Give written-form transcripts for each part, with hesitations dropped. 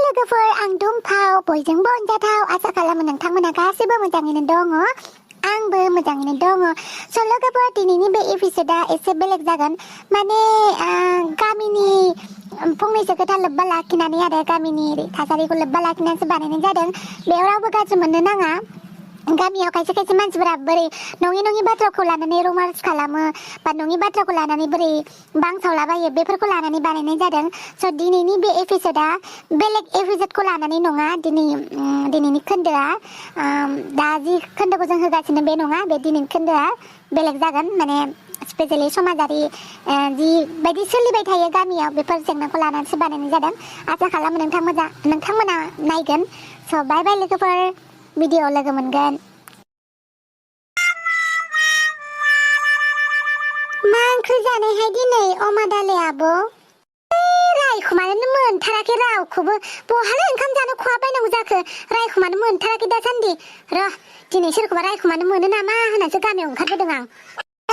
लोगोफोर आं दंफाव बयजोंबो अनजाथाव आसा खालामो नोंथांमोना गासैबो मोजाङैनो दङ आंबो मोजाङैनो दङ स' लोगोफोर दिनैनि बे एपिसोडा एसे बेलेग जागोन माने गामिनि फंनैसो खोथा लोब्बा लाखिनानै आरो गामिनि थासारिखौ लोब्बा लाखिनानैसो बानायनाय जादों बेयाव रावबो गाज्रि मोननो नाङा गामियाव खायसे खायसे मानसिफोरा बोरै नङि बाथ्राखौ लानानै रमान्स खालामो बा नङि बाथ्राखौ लानानै बोरै बांसावलाबायो बेफोरखौ लानानै बानायनाय जादों स' दिनैनि बे एपिसोडा बेलेग एपिसोडखौ लानानै नङा दिनैनि खोन्दोआ दा जि खोन्दोखौ जों होगासिनो बे नङा बे दिनैनि खोन्दोआ बेलेग जागोन माने स्पेसियेलि समाजारि जि बायदि सोलिबाय थायो गामियाव बेफोर जेंनाखौ लानानैसो बानायनाय जादों आसा खालामो नोंथांमोना नायगोन स' बाय बाय लोगोफोर भिडिअ लोगो मोनगोन मा ओंख्रि जानायहाय दिनै अमादाले आब' रायखुमानो मोनथाराखै रावखौबो बहालाय ओंखाम जानो खहाबायनांगौ जाखो रायखुमानो मोनथाराखै दासान्दि र' दिनै सोरखौबा रायखुमानो मोनो नामा होननानैसो गामियाव ओंखारबोदों आं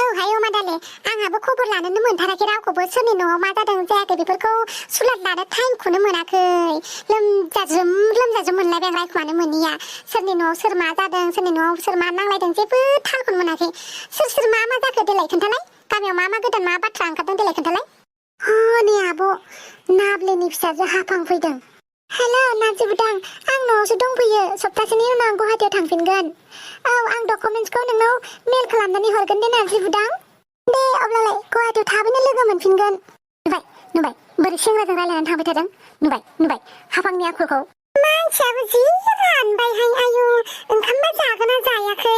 औहाय अमादाले आंहाबो खबर लानोनो मोनथाराखै रावखौबो सोरनि न'आव मा जादों जायाखै बेफोरखौ सुलाद लानो टाइमखौनो मोनाखै लोमजाज्रोम मोनलायबाय आं रायखुमानो मोनिया सोरनि न'आव सोर मा जादों सोरनि न'आव सोर मा नांलायदों जेबो थालखौनो मोनाखै सोर मा जाखो देलाय खोन्थालाय गामियाव मा गोदान मा बाथ्रा ओंखारदों देलाय खोन्थालाय हनै आब' नाब्लेनि फिसाजो हाफां फैदों हेल' नाजिबुदां आं न'आवसो दंफैयो सप्तासेनि उनाव आं गुवाहाटियाव थांफिनगोन औ आं डकुमेन्टसखौ नोंनाव मेल खालामनानै हरगोन दे नाजिबुदां दे अब्लालाय गुवाहाटियाव थाबैनो लोगो मोनफिनगोन नुबाय बोरै सेंग्राजों रायलायनानै थांबाय थादों नुबाय हाफांनि आखुखौ मानसियाबो जि रानबायहाय आयु ओंखामबा जागोन ना जायाखै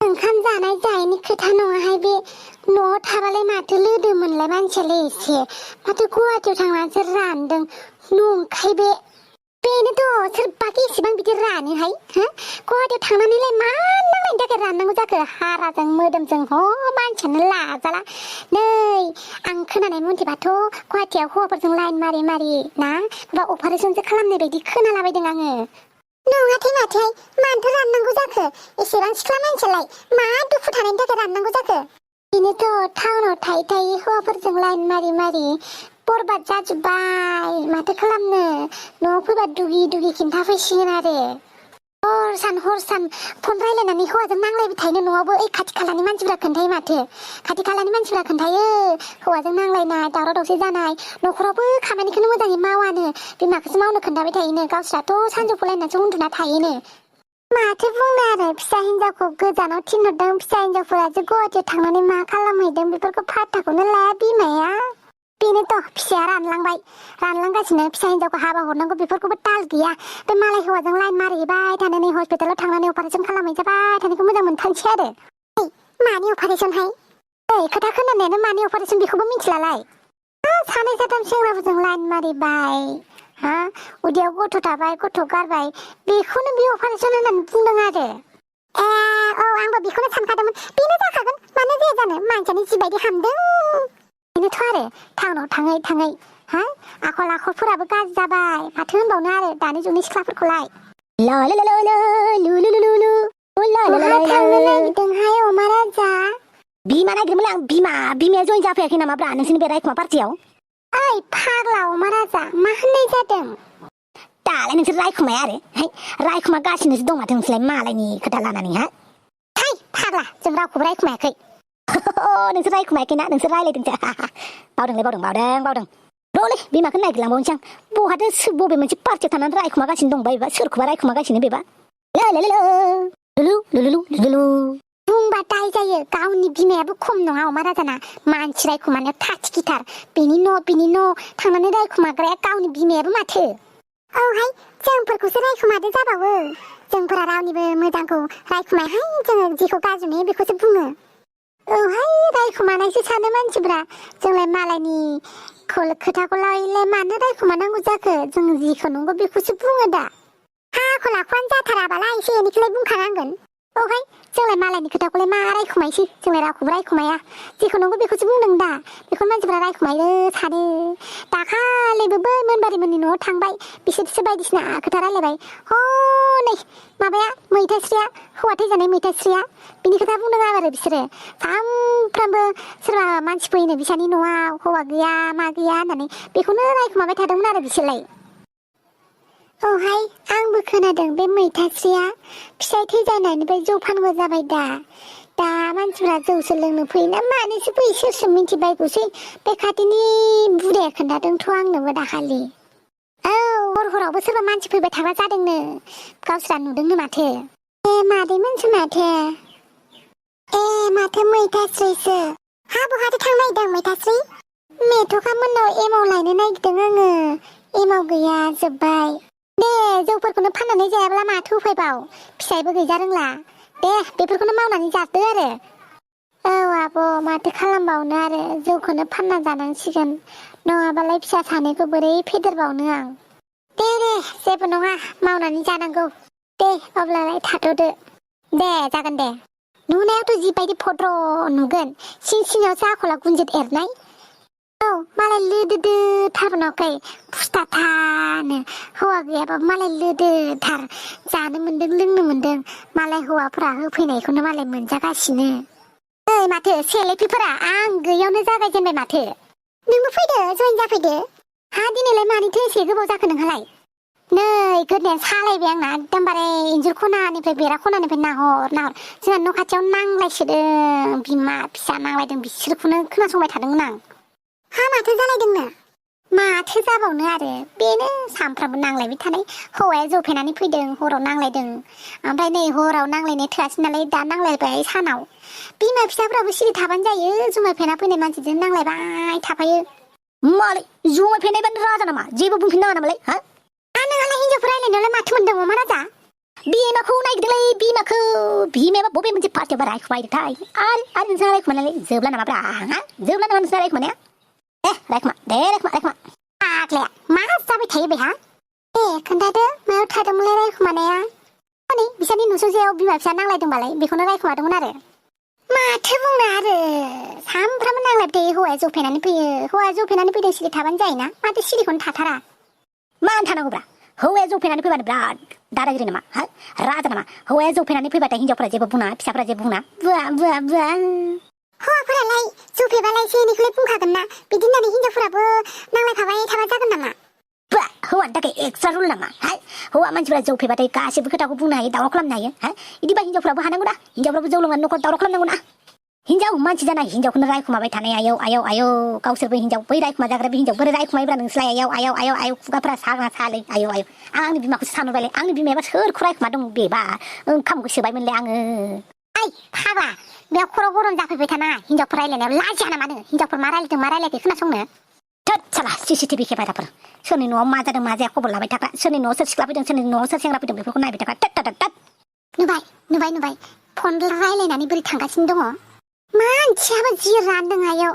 ओंखाम जानाय जायैनि खोथा नङाहाय बे न'आव थाबालाय माथो लोदोमोनलाय मानसियालाय एसे माथो गुवाहाटियाव थांनानैसो रानदों नंखाय बेनोथ' सोरबाखि एसेबां बिदि रानोहाय गुवाहाटियाव थांनानैलाय मा नांनायनि थाखाय राननांगौ जाखो हाराजों मोदोमजों मानसियानो लाजाला नै आं खोनानाय मथेबाथ' गुवाहाटियाव हौवाफोरजों लाइन मारि ना बा अपारेसनसो खालामनाय बायदि खोनालाबायदों आङो नङाथाय माथोहाय मानोथो राननांगौ जाखो एसेबां सिख्ला मानसियालाय मा दुखु थानायनि थाखाय राननांगौ जाखो बेनोथ' टाउनाव थायै हौवाफोरजों लाइन मारि बरबाद जाजोब्बाय माथो खालामनो न'आव फैबा दुगि खिन्थाफैसिगोन आरो हर सान फन रायलायनानै हौवाजों नांलायबाय थायो न'आवबो ओइ खाथि खालानि मानसिफ्रा खोन्थायो माथो खाथि खालानि मानसिफ्रा खोन्थायो हौवाजों नांलायनाय दावराव दावसि जानाय न'खरावबो खामानिखौनो मोजाङै मावानो बिमाखौसो मावनो खोन्थाबाय थायोनो गावस्राथ' सानजौफुलायनासो उन्दुना थायोनो माथो बुंनो आरो फिसा हिन्जावखौ गोजानाव थिनहरदों फिसा हिन्जावफोरासो गुवाहाटियाव थांनानै मा खालामहैदों बेफोरखौ फात्ताखौनो लाया बिमाया बेनोथ' फिसाया रानलांगासिनो फिसा हिन्जावखौ हाबा हरनांगौ बेफोरखौबो ताल गैया बे मालाय हौवाजों लाइन मारिहैबाय थानानै हस्पिटालाव थांनानै अपारेसन खालामहैजाबाय थानायखौ मोजां मोनथारसै आरो मानि अपारेसनहाय खोथा खोनानायानो मानि अपारेसन बेखौबो मिथिलालाय सानै साथाम सेंग्राफोरजों लाइन मारिबाय उदैयाव गथ' थाबाय गथ' गारबाय बेखौनो बे अपारेसन होननानै बुंदों आरो औ आंबो बेखौनो सानखादोंमोन बेनो जाखागोन मानो जाया जानो मानसियानो जिबायदि हामदों बेनोथ' आरो टाउनाव थाङै आखल आखुफोराबो गाज्रि जाबाय माथो होनबावनो आरो दानि जुगनि सिख्लाफोरखौलाय बहा थांनो नागिरदोंहाय अमा राजा बिमा नागिरदोंमोन आं बिमाया जइन जाफैयाखै नामाब्रा नोंसोरनि बे रायखुमा पार्टियाव ओइ फाग्ला अमा राजा मा होननाय जादों दालाय नोंसोर रायखुमाया आरो रायखुमागासिनोसो दं माथो नोंसोरलाय मालायनि खोथा लानानै फाग्ला जों रावखौबो रायखुमायाखै नोंसोर रायखुमायाखैना नोंसोर रायलायदोंसो बावदों र'लै बिमाखौ नागिरलांबावनोसै आं बहाथो बबे मोनसे पार्टियाव थानानै रायखुमागासिनो दंबा एबा सोरखौबा रायखुमागासिनो बेबा बुंबा दाय जायो गावनि बिमायाबो खम नङा अमा राजाना मानसि रायखुमानायाव थाथिखिथार बेनि न' थांनानै रायखुमाग्राया गावनि बिमायाबो माथो औहाय जोंफोरखौसो रायखुमादो जाबावो जोंफोरा रावनिबो मोजांखौ रायखुमायाहाय जोङो जेखौ गाज्रि नुयो बेखौसो बुङो औहाय रायखुमानायसो सानो मानसिफ्रा जोंलाय मालायनि खोथाखौलाय मानो रायखुमानांगौ जाखो जों जिखौ नंगौ बेखौसो बुङो दा आखल आखुआनो जाथाराबालाय एसे एनैखौलाय बुंखानांगोन औहाय जोंलाय मालायनि खोथाखौलाय मा रायखुमायसै जोंलाय रावखौबो रायखुमाया जेखौ नंगौ बेखौसो बुंदों दा बेखौ मानसिफ्रा रायखुमायो सानो दाखालिबो बै मोनबारिमोननि न'आव थांबाय बिसोरसो बायदिसिना खोथा रायलायबाय नै माबाया मैथास्रिया हौवा थैजानाय मैथास्रिया बिनि खोथा बुंदों आरो बिसोरो सानफ्रामबो सोरबा मानसि फैनो बिसानि न'आव हौवा गैया मा गैया होननानै बेखौनो रायखुमाबाय थादोंमोन आरो बिसोरलाय औहाय आंबो खोनादों बे मैथास्रिया फिसाइ थैजानायनिफ्राय जौ फानग्रा जाबाय दा मानसिफ्रा जौसो लोंनो फैयोना मानोसो फैयो सोरसो मिथिबायगौसै बे खाथिनि बुराया खोन्थादोंथ' आंनोबो दाखालि औ हरावबो सोरबा मानसि फैबाय थाग्रा जादोंनो गावस्रा नुदोंनो माथो ए मादैमोनसो माथो ए माथो मैथास्रिसो हा बहाथो थांनो नागिरदों मैथास्रि मेथ'खा मोननाव एमाव लायनो नागिरदों आङो एमाव गैया जोब्बाय दे जौफोरखौनो फाननानै जायाब्ला माथो उफायबाव फिसाइबो गैजा रोंला दे बेफोरखौनो मावनानै जादो आरो औ आब' माथो खालामबावनो आरो जौखौनो फानना जानांसिगोन नङाबालाय फिसा सानैखौ बोरै फेदेरबावनो आं दे जेबो नङा मावनानै जानांगौ दे अब्लालाय थाथ'दो दे जागोन दे नुनायावथ' जिबायदि फद्र नुगोन सिं सिङावसो आखला गुनजेत एरनाय औ मालाय लोदोदोथार न'खाय फुस्थाथानो हौवा गैयाबाबो मालाय लोदोथार जानो मोन्दों लोंनो मोन्दों मालाय हौवाफोरा होफैनायखौनो मालाय मोनजागासिनो ओइ माथो सेलेफिफोरा आं गैयावनो जागायजेनबाय माथो नोंबो फैदो जइन जाफैदो हा दिनैलाय मानिथो एसे गोबाव जाखो नोंहालाय नै गोदनाया सालायबाय आंना एकदमबारे इन्जुर खनानिफ्राय बेरा खनानिफ्राय नाहर जोंहा न' खाथियाव नांलायसोदों बिमा फिसा नांलायदों बिसोरखौनो खोनासंबाय थादोंमोन आं हा माथो जालायदोंनो माथो जाबावनो आरो बेनो सानफ्रामबो नांलायबाय थानाय हौवाया जौ फेनानै फैदों हराव नांलायदों ओमफ्राय नै हराव नांलायनाय थोआसै नालाय दा नांलायबाय सानाव बिमा फिसाफ्राबो सिरि थाबानो जायो जुमाय फेना फैनाय मानसिजों नांलायबाय थाफायो मालाय जुमाय फेनायबानो राजा नामा जेबो बुंफिननाङा नामालाय हा नोंहालाय हिनजावफोर रायलायनायावलाय माथो मोनदों अमा राजा बिमाखौ नायगिरदोंलै बिमायाबा बबे मोनसे पार्टियावबा रायखुमायदोंथाय आरो नोंसोर रायखुमानानै जोबला नामा ब्रा जोबला नामा नोंसोर रायखुमानाया रायखुमा आग्लाया मा जाबाय थायो बेहा खोन्थादो मायाव थादोंमोनलाय रायखुमानाया हनै बिसोरनि नुसुंसेयाव बिमा फिसा नांलायदोंबालाय बेखौनो रायखुमादोंमोन आरो माथो बुंनो आरो सानफ्रामबो नांलायबाय थायो हौवाया जौ फेनानै फैदों सिरि थाबानो जायोना माथो सिरिखौनो थाथारा मानो थानांगौब्रा हौवाया जौ फेनानै फैबानो बिराद दादागिरि नामा हा राजा नामा हौवाया जौ फेनानै फैबाथाय हिनजावफोरा जेबो बुङा फिसाफोरा जेबो बुङा बुवा हौवाफोरालाय जौ फेबालाय एसे एनैखौलाय बुंखागोन ना बिदि होननानै हिनजावफोराबो नांलायफाबाय थाबा जागोन नामा हौवानि थाखाय एक्सट्रा रुल नामा हौवा मानसिफोरा जौ फेबाथाय गासैबो खोथाखौ बुंनो हायो दावराव खालामनो हायो बिदिबा हिनजावफ्राबो हानांगौ ना हिनजावफ्राबो जौ लोंनानै न'खर दावराव खालामनांगौ ना हिनजाव मानसि जानाय हिनजावखौनो रायखुमाबाय थानाय आयौ गावसोरबो हिनजाव बै रायखुमा जाग्राबो हिनजाव बोरै रायखुमायोब्रा नोंसोरलाय आयौ खुगाफोरा सालै आयौ आंनि बिमाखौसो सानबायलाय आंनि बिमायाबा सोरखौ रायखुमा दं बेबा ओंखामखौ सोबायमोनलाय आङो फाग्ला बेयाव खर' गरम जाफैबाय थानाङा हिनजावफोर रायलायनायाव लाजिया नामा नों हिनजावफोर मा रायलायदों मा रायलायाखै खोनासंनो थोद साला CCTv केमेराफोर सोरनि न'आव मा जादों मा जाया खबर लाबाय थाग्रा सोरनि न'आव सोर सिख्ला फैदों सोरनि न'आव सोर सेंग्रा फैदों बेफोरखौ नायबाय थाग्रा थोद नुबाय फन रायलायनानै बोरै थांगासिनो दङ मानसियाबो जि रानदों आयौ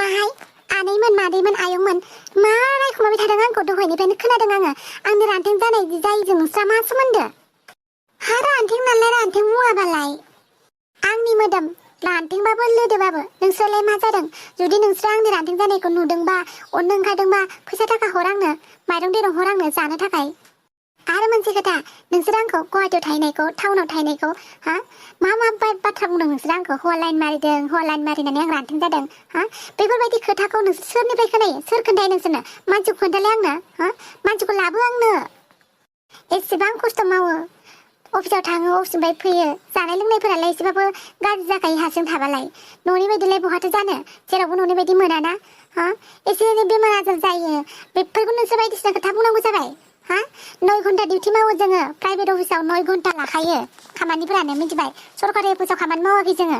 माहाय आनैमोन मादैमोन आयंमोन मा रायखुमाबाय थादों आंखौ दहायनिफ्रायनो खोनादों आङो आंनि रान्थें जानाय जायैजों नोंस्रा मा सोमोन्दो हा रान्थें नालाय रान्थें मुवाबालाय आंनि मोदोम रान्थेंबाबो लोदोबाबो नोंस्रालाय मा जादों जुदि नोंस्रा आंनि रान्थें जानायखौ नुदोंबा अननो ओंखारदोंबा फैसा थाखा हर आंनो माइरं दैरं हर आंनो जानो थाखाय आरो मोनसे खोथा नोंसोर आंखौ गुवाहाटियाव थाहैनायखौ टाउनाव थाहैनायखौ मा बाथ्रा बुंदों नोंसोर आंखौ हौवा लाइन मारिनानै आं रान्थें जादों बेफोरबायदि खोथाखौ नोंसोर सोरनिफ्राय खोनायो सोर खोन्थायो नोंसोरनो मानसिखौ खोन्थालाय आंनो मानसिखौ लाबो आंनो एसेबां खस्थ' मावो अफिसाव थाङो अफिसनिफ्राय फैयो जानाय लोंनायफोरालाय एसेबाबो गाज्रि जाखायो हारसिं थाबालाय न'नि बायदिलाय बहाथो जानो जेरावबो न'नि बायदि मोनाना एसे एनै बेमार आजार जायो बेफोरखौ नोंसोर बायदिसिना खोथा बुंनांगौ जाबाय 9 घन्टा डिउटि मावो जोङो प्राइभेट अफिसाव 9 घन्टा लाखायो खामानिफोरानो मिथिबाय सरकारि अफिसाव खामानि मावाखै जोङो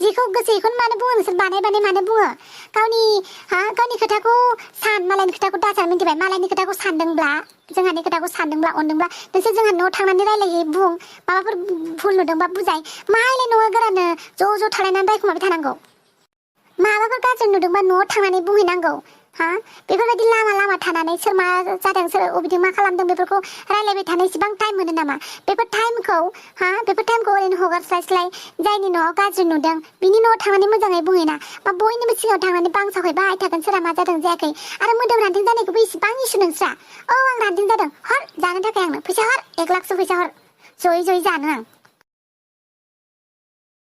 जिखौ गोसो बेखौनो मानो बुङो नोंसोर बानाय मानो बुङो गावनि खोथाखौ सान मालायनि खोथाखौ दासान मिथिबाय मालायनि खोथाखौ सानदोंब्ला जोंहानि खोथाखौ सानदोंब्ला अनदोंब्ला नोंसोर जोंहा न'आव थांनानै रायलायै बुं माबाफोर भुल नुदोंबा बुजाय मालाय न'आ गोरानो ज' थालायनानै रायखुमाबाय थानांगौ माबाफोर गाज्रि नुदोंबा न'आव थांनानै बुंहैनांगौ बेफोरबायदि लामा थानानै सोर मा जादों सोर अबेथिं मा खालामदों बेफोरखौ रायलायबाय थानो इसेबां टाइम मोनो नामा बेफोर टाइमखौ ओरैनो हगारस्लायस्लाय जायनि न'आव गाज्रि नुदों बिनि न'आव थांनानै मोजाङै बुंहैना बा बयनिबो सिगाङाव थांनानै बांसावहैबाय थागोन सोरहा मा जादों जायाखै आरो मोदोम रानथें जानायखौबो इसेबां इसु नोंस्रा आं रानथें जादों हर जानो थाखाय आंनो फैसा हर 1 लाखसो फैसा हर जयै जानो आं